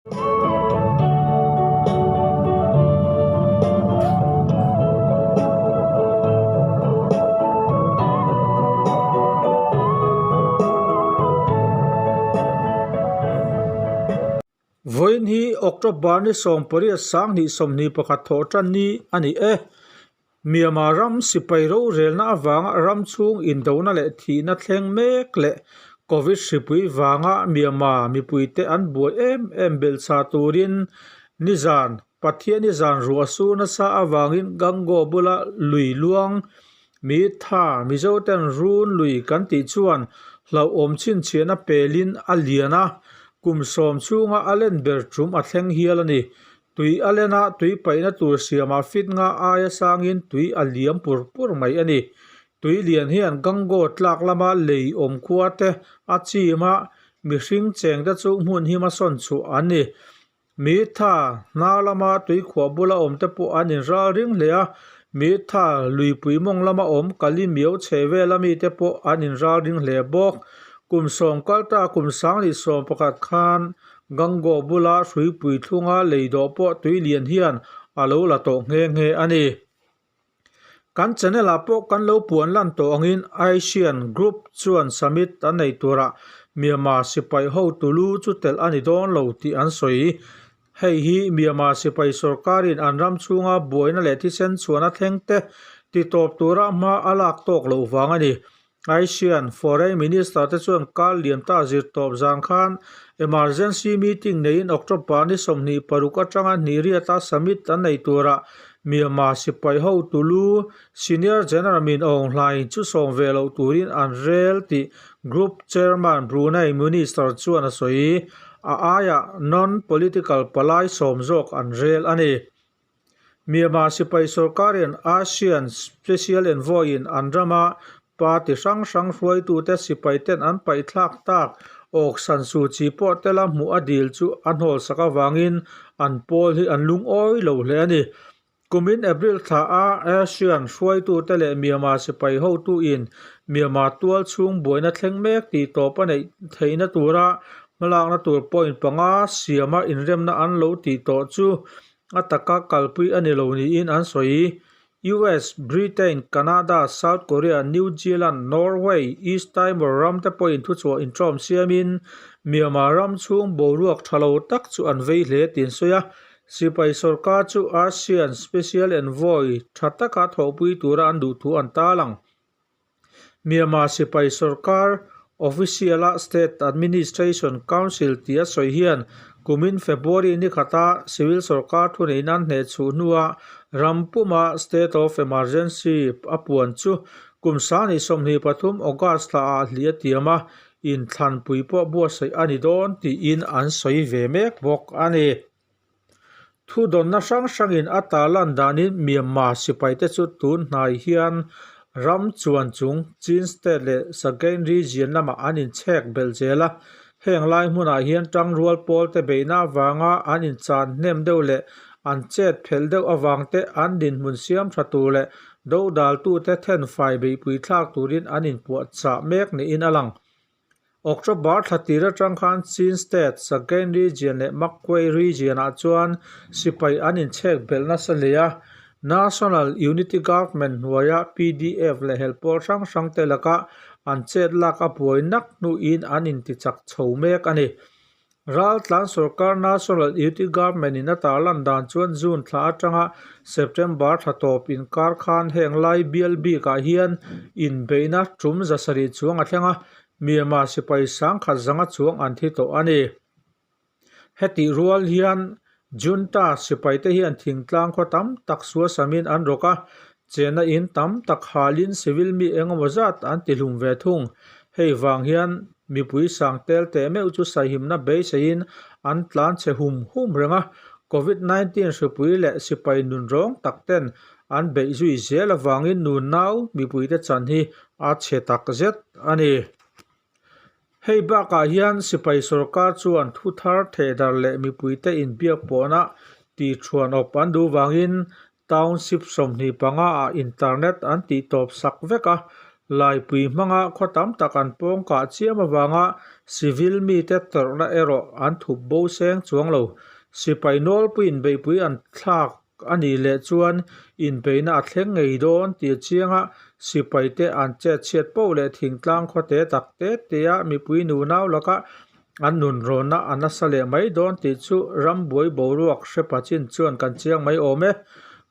Vawiin hi October ni 18 2021 thawh tan ni a ni e. Myanmar ram sipai rorelna avanga ram chhung indona leh thihna thleng mek leh Covid hripui vanga Myanmar mipuite an buai em em belhchhah turin nizan Pathiani zan ruah su nasa avangin Gangaw bula lui luang mi tha Mizoten run lui kan tih chuan hlauhawm chhinchhiahna pelin a lian a, kum sawm chhunga a len ber tum a thleng hial a ni. Tui a len a, tui paihna tur siamah fit nga aia sangin tui a liam pur pur mai a ni. Tui lian hian Gangaw tlak lama lei awm khua te a chim a, mihring cheng te chu hmun hima sawn chhuah an ni. Mi tha hna lama tui khuah bula awm te pawh an inral ring hle a, mi tha luipui mawng lama awm Kali miau chhe vela mite pawh an inral ring hle bawk. Kum sawm kal ta kum 2011 khan Gangaw bula hruipui thlunga lei dawh pawh tui lian hian a lo la tawh nghe nghe a ni. Kan channel ah pawh kan lo puan lan tawh angin Asian Group chuan summit an nei turah Myanmar sipai hotu lu chu telh a ni dawn lo tih an sawi. Hei hi Myanmar sipai sorkarin an ram chhunga buaina leh thisen chhuahna thleng te titawp tura hma a lak tawk loh vang a ni. Asian Foreign Minister te chuan kar liam ta zir tawp zan khan emergency meeting neiin October ni 26 atanga hnih riata summit an nei turah Myanmar sipai hotu lu Senior General Min Aung Hlaing chu sawm ve loh turin an rel tih Group Chairman Brunei Minister chuan a sawi. A aiah non-political palai sawm zawk an rel a ni. Myanmar sipai sorkarin ASEAN Special Envoy in an rama party hrang hrang hruaitute sipai ten an paihthlak tak Aung San Suu Kyi pawh tela hmuh a dil chu a hnawlsak avangin an pawl hi an lungawi lo hle a ni. Kumin April thla a ASEAN hruaitute leh Myanmar sipai hotu in Myanmar tual chhung buaina thleng mek tih tawp a neih theihna tura hmalakna tur point panga siama inremna an lo tih tawh chu a taka kalpui a ni lo niin an sawi. US, Britain, Canada, South Korea, New Zealand, Norway, East Timor ram te pawhin thuchhuah inṭawm siamin Myanmar ram chhung boruak ṭha lo tak chu an vei hle tih an sawi a. Sipai sorkar chu ASEAN Special Envoy ṭha taka thawhpui tura an duh thu an tarlang. Myanmar sipai sorkar official-a State Administration Council tih a sawi hian kumin February ni khata civil sorkar thuneihna an hnehchhuh hnua ram puma state of emergency a puan chu kum 2023 August thlaah hli a tiam a, inthlanpui pawh buatsaih a ni dawn tiin an sawi ve mek bawk a ni. Thudawnna hrang hrangin a tarlan danin Myanmar sipaite chu tun hnai hian ram chuan chung Chin State leh Sagaing Region lamah an inchhek belh zel a. Heng lai hmunah hian tangrual pawlte beihna avanga an inchan hnem deuh leh an chet phelh deuh avangte an dinhmun siam tha tur leh dodaltute thenfai beihpui thlak turin an inpuahchah mek niin a lang. October thla tir atang khan Chin State, Sagaing Region leh Magway Region-ah chuan sipai an inchhek belh nasa hle a. National Unity Government hnuaia PDF leh helpawl hrang hrang te laka an chet lak a buai nak hnuin an intichak chho mek a ni. Raltlan sorkar National Unity Government in a tarlan dan chuan June thla atanga September thla tawp inkar khan heng lai bial bikah hian inbeihna tum zasarih chuang a thleng a, Myanmar sipai sangkhat zanga chuang an thi tawh a ni. Hetih rual hian Junta sipaite hian thingtlang khaw tam tak suasamin an rawk a, chenna in tam tak halin civil mi engemaw zat an tihlum ve thung. Hei vang hian mipui sang tel teh meuh chu sahimna beiseiin an tlan chhe hum hum reng a, Covid 19 hripui leh sipai nun rawng tak ten an beih zui zel avangin nunau mipuite chan hi a chhe tak zet a ni. Hei bakah hian sipai sorkar chuan thu thar thehdar leh mipuite inbiak pawhna tihchhuan awp an duh vangin Township 25 ah internet an tih tawp sak vek a. Laipui hmanga khaw tam tak an pawng kah chiam avanga civil mite tawrhna erawh an thup bo seng chuang lo. Sipai nawlpuiin beihpui an thlak a nih leh chuan inbeihna a thleng ngei dawn tih a chiang a, sipaite an chet chhiat poh leh thingtlang khaw te tak te tea mipui nunau laka an nunrawnna a nasa leh mai dawn tih chu rambuai boruak hre pachin chuan kan chiang mai awm e.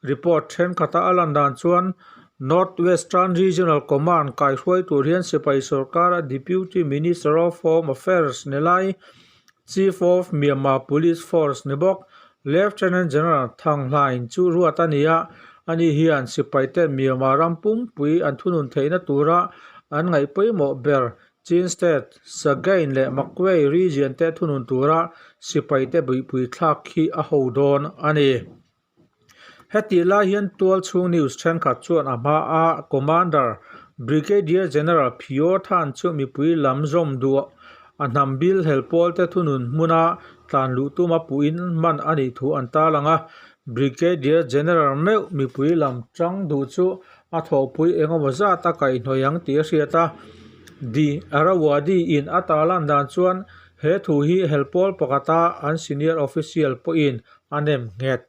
Report thenkhat a a lan dan chuan North Western Regional Command kaihruai tur hian sipai sorkara Deputy Minister of Home Affairs ni lai Chief of Myanmar Police Force ni bawk Lieutenant General Thang Hlain chu ruat a ni a, ani hian sipaite Myanmar ram pumpui an thunun theihna tura an ngaih pawimawh ber Chin State, Sagaing leh Magway region te thunun tura sipaite buihpui thlak hi a ho dawn a ni. Hetih lai hian tual chhung news thenkhat chuan a hma a Commander Brigadier General Phyo Than chu mipui lam zawm duh a hnam bil hel pawl te thunun hmuna tlan luh tuma puhin hman a nih thu an tarlang a. Brigadier General meuh mipui lam tang duh chu a thawhpui engemaw zat a kaihhnawih ang tih a hriat a. The Irrawaddy in a tarlan dan chuan he thu hi hel pawl pakhata an senior official pawhin a nem nghet.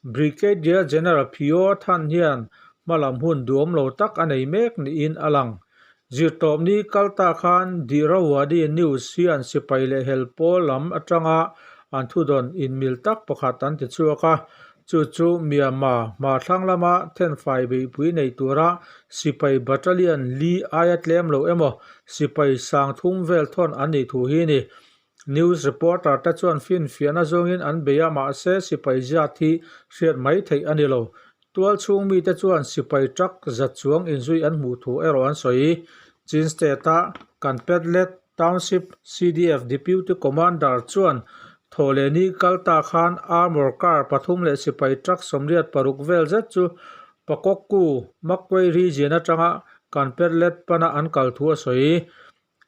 Brigadier General Phyo Than hian hmalam hun duhawm lo tak a nei mek niin a lang. Zirtawpni kal ta khan The Irrawaddy News hian sipai leh hel pawl lam atanga an thudawn inmil tak pakhat an ti chhuak a, chu chu Myanmar hmarthlang lama thenfai beihpui nei tura sipai battalion li aia tlem lo emaw sipai sang thum vel thawn an nih thu hi a ni. News reporter te chuan finfiahna zawngin an bei a, mahse sipai zat hi hriat mai theih a ni lo. Tual chhung mite chuan sipai truck zat chuang inzui an hmuh thu erawh an sawi. Chin State-a Kanpetlet Township CDF Deputy Commander chuan thawhlehni kal ta khan armour car pathum leh sipai truck 86 vel zet chu Pakokku, Magway region atanga Kanpetlet pana an kal thu a sawi.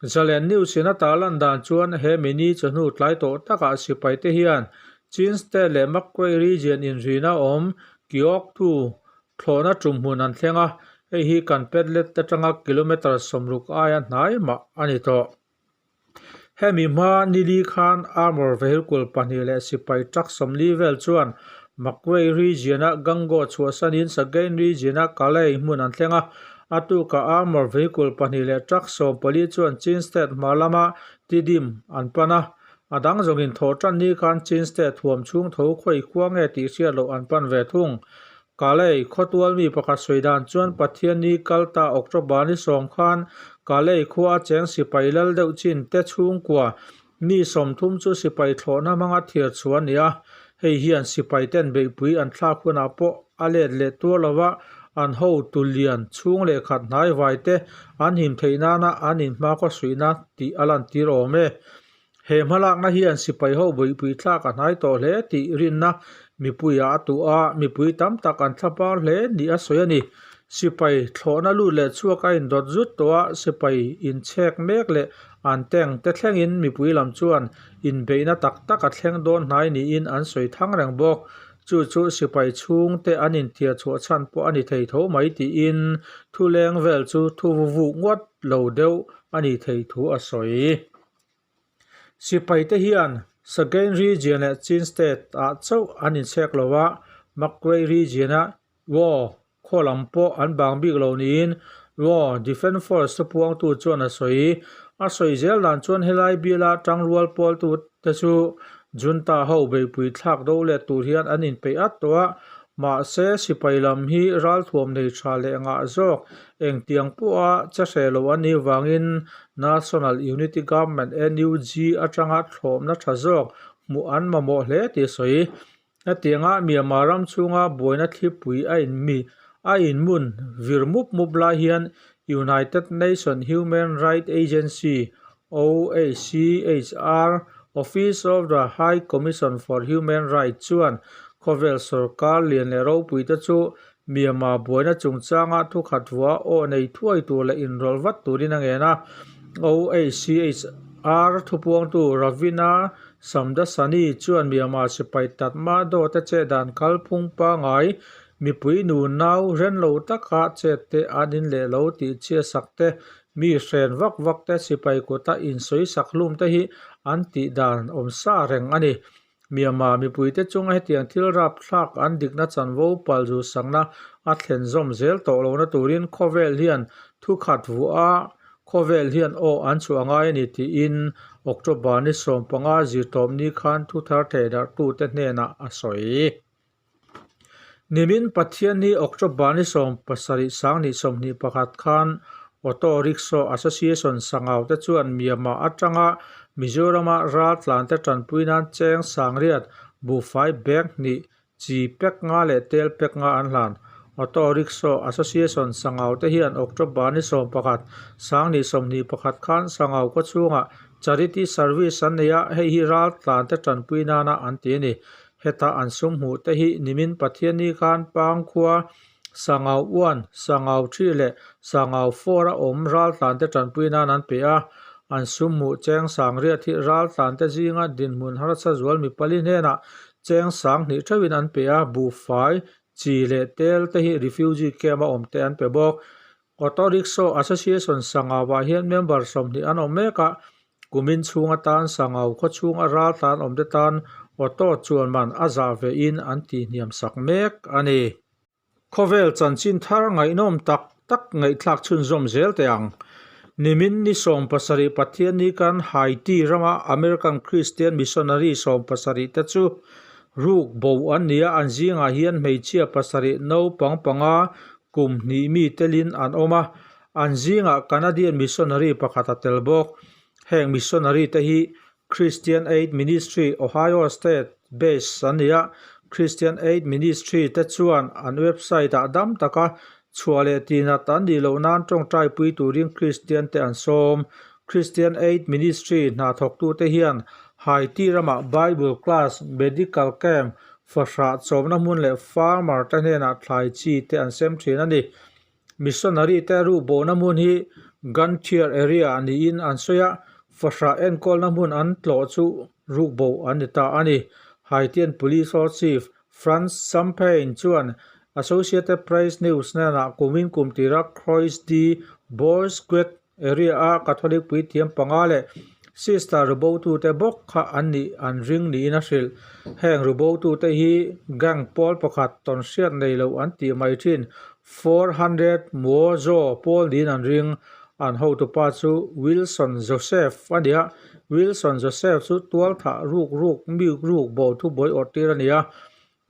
Zalen News in a tarlan dan chuan he mini chawhnu tlai tawh takah sipai te hian Chin State leh Magway Region inrina awm Kyiawktu thlawhna tum hmun an thleng a, hei hi kan Petlet atanga kilometre 60 aia hnai mah a ni tawh. Hemi hma nili khan armour vehicle pahnih leh sipai truck 40 vel chuan Magway Region-a Gangaw chhuahsanin Sagaing Region-a Kalay hmun an thleng a, A tukah armour vehicle pahnih leh truck 14 chuan Chin State hma lama Tidim an pan a, a dang zawngin thawh tan ni khan Chin State huam chhung tho khawi khua nge tih hriat loh an pan ve thung. Kalay khawtual mi pakhat sawi dan chuan Pathianni kal ta October ni 10 khan Kalay khua a cheng sipai lal deuh chin te chhungkua mi 30 chu sipai thlawhna hmanga thiar chhuah a ni a, hei hian sipai ten beihpui an thlak hunah pawh a let leh tuar lova an hotu lian chhung leh khat hnai vai te an him theih nana an inhmakhaw suihna tih a lantir awm e. He hmalakna hian sipai ho beihpui thlak a hnai tawh hle tih rinna mipuiah a tuh a, mipui tam tak an thlapar hle nih a sawi a ni. Sipai thlawhna lut leh chhuak a indawt zut tawh a, sipai inchhek mek leh an tank te thlengin mipui lam chuan inbeihna tak tak a thleng dawn hnai niin an sawi thang reng bawk. Chu chu sipai chhungte an inthiar chhuah chhan pawh a ni thei tho mai tiin thu leng vel chu thu vuvuk ngawt lo deuh a ni thei thu a sawi. Sipai te hian Sagaing Region leh Chin State ah chauh an inchhek lo a, Magway Region a Waw khaw lam pawh an bang bik lo niin Waw Defence Force thupuangtu chuan a sawi. A sawi zel dan chuan helai biala tangrual pawltu te chu Junta ho beihpui thlak do let tur hian an inpeih at tawh a, mahse sipai lam hi ralthuam nei tha leh ngah zawk engtiang pawha che hreh lo an nih vangin National Unity Government, NUG, atanga thlawmna tha zawk hmuh an mamawh hle tih a sawi. Hetianga Myanmar ram chhunga buaina thlipui a inmi a inmun vir mup mup lai hian United Nations Human Rights Agency, OHCHR, Office of the High Commission for Human Rights chuan khawvel sorkar lian leh ropui te chu Myanmar buaina chungchanga thukhat vua aw nei thuai tur leh inrawlh vat turin a ngen a. OHCHR thupuangtu Ravina Shamdasani chuan Myanmar sipai Tatmadaw te che dan kalphung pangai Mipui nu nau ren lo taka chet te, an in leh lo tih chhiat sak te, mi hren vak vak te, sipai kuta insawi sak hlum te hi an tih dan awm sa reng a ni. Myanmar mipuite chunga hetiang thil rapthlak an dikna chanvo pal zu sakna a thlen zawm zel tawh lohna turin khawvel hian thukhat vuah a, khawvel hian aw an chhuah ngai a ni tiin October ni 15 zirtawpni khan thuthar thehdarhtute hnenah a sawi. Nimin Pathianni October ni 17 2021 khan Auto Rickshaw Association Sangau te chuan Myanmar atanga Mizorama raltlante tanpui nan cheng sangriat buhfai bag hnih chi pek nga leh tel pek nga an hlan. Auto Rickshaw Association Sangau te hian October ni 11 2021 khan Sangau khawchhungah Charity Service an nei a, hei hi raltlante tanpui nana an ti a ni. Heta an sum hmuh te hi nimin Pathianni khan Pangkhua, Sangau Uan, Sangau Thi leh Sangau Four a awm raltlante tanpui nan an pe a. An sum hmuh cheng sangriat hi raltlante zinga dinhmun harsa zual mi pali hnenah cheng 2000 theuhin an pe a, buhfai, chi leh tel te hi refugee camp a awm te an pe bawk. Auto Rickshaw Association Sangau-ah hian member 20 an awm mek a, kumin chhung atan Sangau khaw chhunga raltlan awmte tan auto chuan man a zah vein an tihhniam sak mek a ni. Khawvel chanchin thar ngaihnawm tak tak ngaihthlak chhunzawm zel teh ang. Nimin ni 17 Pathianni kan Haiti rama American Christian Missionary 70 te chu ruk bo an ni a, an zingah hian hmeichhia pasarih naupang panga Kum hnih mi telin an awm a, an zingah Canadian missionary pakhat a tel bawk. Heng missionary te hi Christian Aid Ministry, Ohio State base an ni a, Christian Aid Ministry te chuan an website ah dam taka chhuah leh tihnat an nih loh nan tawngtai pui turin Christian te an sawm. Christian Aid Ministry hna thawktute hian Haiti ramah Bible class, medical camp, Fahrah chawmna hmun leh farmer te hnenah thlai chi te an sem thin a ni. Missionary te ruhbawhna hmun hi Gantier area niin an sawi a, fahrah enkawlna hmun an tlawh chu rukbo an ni ta a ni. Haitian Police or Chief Frantz Champagne chuan Associated Press News hnenah kumin kum tira Croix de Bois-Guet Area-a Catholic puithiam panga leh Sister rubotute bawk kha an nih an ring niin a hrilh. Heng rubotute hi gang pawl pakhat tawn hriat nei loh an tih mai thin 400 Muozo pawl niin an ring. An hotupa chu Wilson Joseph a ni a, Wilson Joseph chu tualthah ruk ruk mi ruk bo thubuai awrh tir a ni a.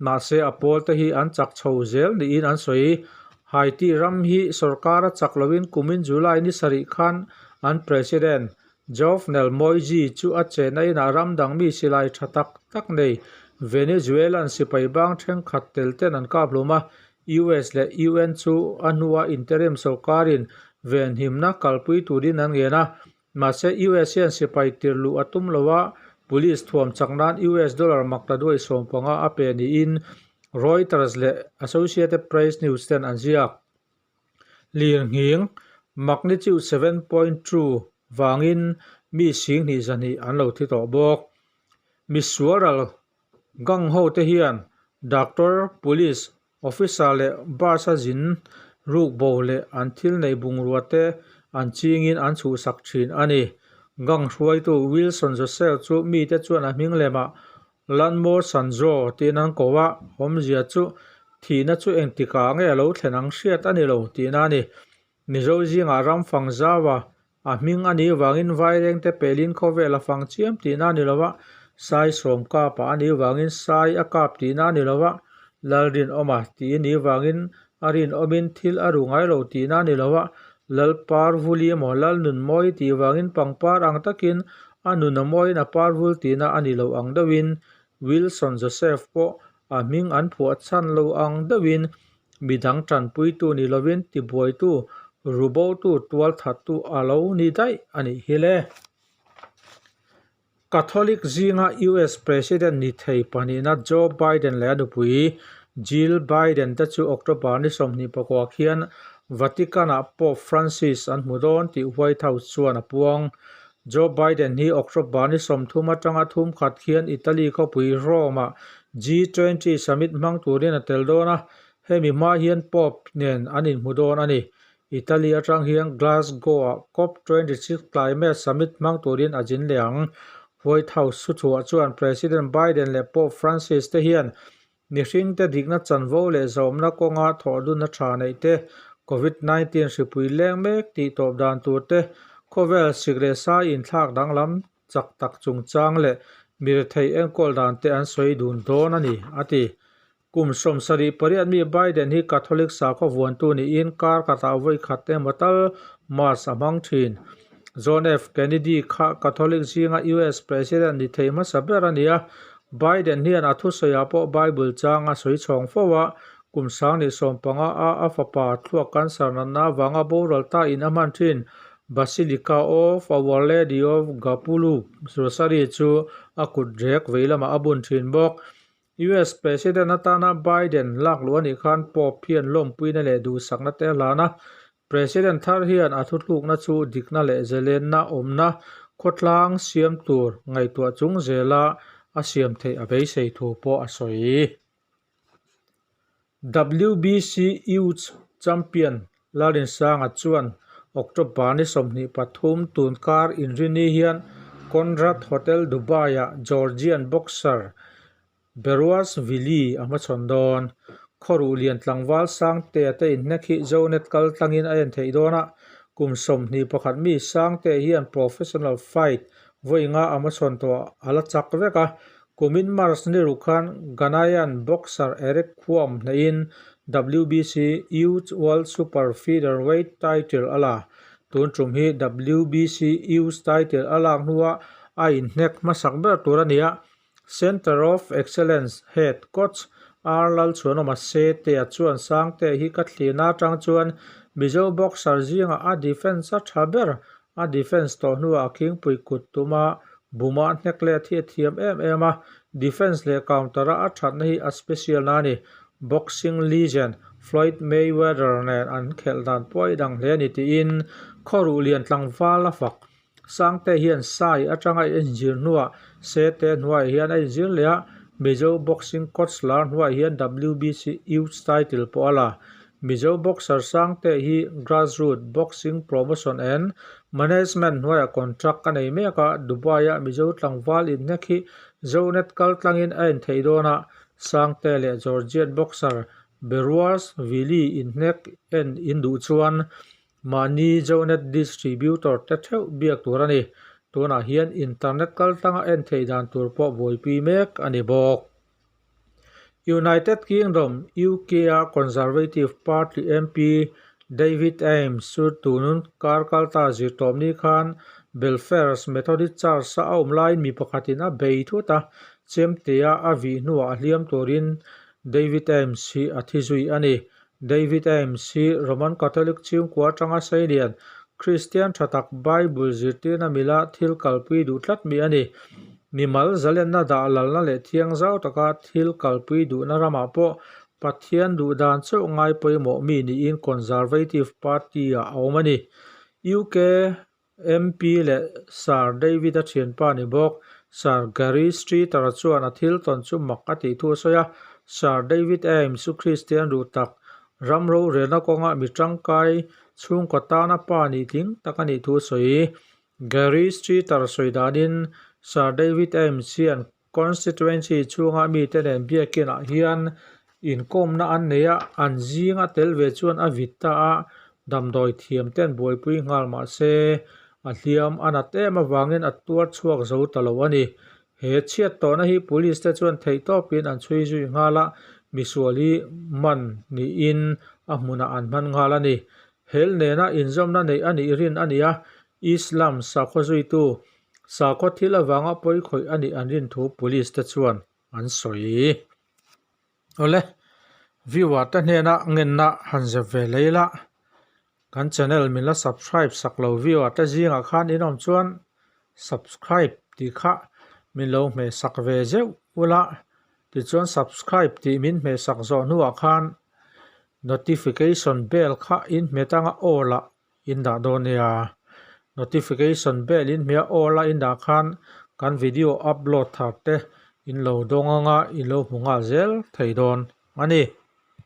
Mahse a pawl te hi an chak chho zel niin an sawi. Haiti ram hi sorkar a chak loin kumin July ni sarih khan an President Jovenel Moise chu a chenna inah ram dang mi silai tha tak tak nei Venezuelan sipai bang thenkhat tel ten an kap hlum a, US leh UN chu a hnua interim sorkarin venhimna kalpui turin an ngen a. Mahse, US hian sipai tir luh a tum lo a, police thuam chak nan US dollar makta duai 15 a pe niin Reuters leh Associated Press News ten an ziak. Lirnghing, magnitude 7.2, vangin mi 2,200 an lo thi tawh bawk. Misualral gang ho te hian doctor, police, Officer leh bus a zin ruk bo leh an thil neih bungrua te an chingin an chhuhsak thin a ni. Gang hruaitu Wilson Joseph chu mite chuan a hming lemah Lanmo Sanjo tiin an ko a, awmzia chu thihna chu engtikah nge a lo thlen ang hriat a ni lo tihna a ni. Mizo zingah ram fang zau a, a hming a nih vangin vaireng te pelin khawvel a fang chiam tihna a ni lo a, sai sawm kapa a nih vangin sai a kap tihna a ni lo a, Lalrinawma tih a nih vangin a rinawmin thil a ru ngai lo tihna a ni lo a, Lalparvuli emaw Lalnunmawi tih vangin pangpar ang takin a nun a mawiin a parvul tihna a ni lo ang deuhin Wilson Joseph pawh a hming an phuah chhan lo ang deuhin Midang tanpuitu ni lovin tibuaitu, rubotu, tualthattu a lo ni daih a nih hi le. Catholic zinga US President ni thei pahnihna Joe Biden leh a nupui Jill Biden te chu October ni 29 khian Vatican-ah Pope Francis an hmu dawn tih White House chuan a puang. Joe Biden hi October ni 30 atanga thumkhat khian Italy khawpui Rome-ah G20 summit hmang turin a tel dawn a. Hemi hma hian Pope nen an inhmu dawn a ni. Italy atang hian Glasgow-ah Cop 26 Climate Summit hmang turin a zin leh ang. White House thuchhuah chuan President Biden leh Pope Francis te hian mihringte dikna chanvo leh zawmna kawnga thawhdunna tha neih te, Covid 19 hripui leng mek tih tawp dan tur te, khawvel sik leh sai inthlak danglam chak tak chungchang leh mirethei enkawl dan te an sawi dun dawn a ni, a ti. Kum 78 mi Biden hi Catholic sakhaw vuantu niin kar khatah vawi khat emaw tal Mass a hmang thin. John F. Kennedy kha Catholic zinga US President ni thei hmasa ber a ni a, Biden hian a thusawiah pawh Bible chang a sawi chhawng fo a, kum 2015 a a fapa thluak cancer natna avanga boral ta in a hman thin Basilica of Our Lady of Guadalupe Rosary chu a kut rek vei lamah a bun thin bawk. US President atana Biden lak luh a nih khan Pope hian lawmpuina leh duhsakna te a hlan a, President thar hian a thuthlukna chu dikna leh zelenna awmna khawtlang siam tur ngaihtuah chung zela a siam theih a beisei thu pawh a sawi. WBC Youth Champion Lalrinsanga chuan October ni 23 tunkar inrini hian Conrad Hotel Dubai-ah Georgian boxer Beruashvili a hmachhawn dawn. Khawruh lian tlangval Sangtea te inhnek hi Zonet kal tlangin a en theih dawn a, kum 21 mi Sangtea hian professional fight vawi nga a hmachhawn tawh a la chak vek a, Kumin March ni ruk khan Ghanaian boxer Eric Khuam hneihin WBC Youth World Super Featherweight title a la. Tun tum hi WBC Youth title a lak hnuah a inhnek hmasak ber tur a ni a, Centre of Excellence head coach R Lalchhuanawma Setea chuan Sangte hi ka thlirna atang chuan Mizo boxer zingah a defence a tha ber A defence tawh hnuah a khingpui kut tuma buma hnek let hi a thiam em em a, defence leh counter-a a thatna hi a special na a ni. Boxing legend Floyd Mayweather nen an khelh dan pawh a idang hle a ni tiin khawruh lian tlangval a fak. Sangte hian Sai atanga a inzir hnuah Sete hnuaiah hian a inzir leh a, Mizo boxing coach lar hnuaiah hian WBC Youth title pawh a la. Mizo boxer Sangte hi Grassroot Boxing Promotion and Management hnuaiah contract a nei mek a, Dubai-a Mizo tlangval inhnek hi Zonet kal tlangin a en theih dawn a, Sangte leh Georgian boxer Beruashvili inhnek en in duh chuan mahni Zonet distributor te theuh biak tur a ni. Tunah hian internet kal tlanga en theih dan tur pawh buaipui mek a ni bawk. United Kingdom, UK, a Conservative Party MP David Ames chu tunun kar kalta zirtawpni khan Belfast Methodist Church-a a awm laiin mi pakhatin a bei thut a, chemtea a vih hnuah a hliam turin David Ames hi a thi zui a ni. David Ames hi Roman Catholic chhungkua atanga seilian, Kristian tha tak Bible zirtirna mila thil kalpui duh tlat mi a ni. Mimal zalenna dah lalna leh thiang zau taka thil kalpui duhna ramah pawh Pathian duh dan chauh ngai pawimawh mi niin Conservative Party-ah a awm a ni. UK MP leh Sir David-a thianpa ni bawk Sir Gary Streeter chuan a thil tawn chu mak a tih thu a sawi a, Sir David Ames chu Kristian ruh tak, ram rorelna kawnga mi tangkai chhungkaw tana pa nih tling tak a nih thu a sawi. Gary Streeter sawi danin Sir David Ames hian Constituency chhunga mite nen biakinah hian inkawmna an nei a, an zinga tel ve chuan a vit ta a, damdawi thiam ten buaipui nghal mah se a hliam a nat em avangin a tuar chhuak zo ta lo a ni. He chhiat tawhna hi police te chuan theihtawpin an chhui zui nghal a, misual hi man niin a hmunah an hman nghal a ni. Hel nena inzawmna neih a nih rin a ni a, Islam sakhaw zuitu Sakhaw thil avanga pawi khawih a nih an rin thu police te chuan an sawi. Awle, viewer te hnena ngenna han zep ve lei la, kan channel min la subscribe sak lo viewer te zingah khan in awm chuan subscribe tih kha min lo hmeh sak ve zeuh ula, tichuan subscribe tih min hmeh sak zawh hnuah khan notification bell kha in hmet anga all ah in dah dawn nia. Notification bell in hmeh a all a in dah khan kan video upload thar te in lo dawng anga in lo hmu nghal zel thei dawn a ni.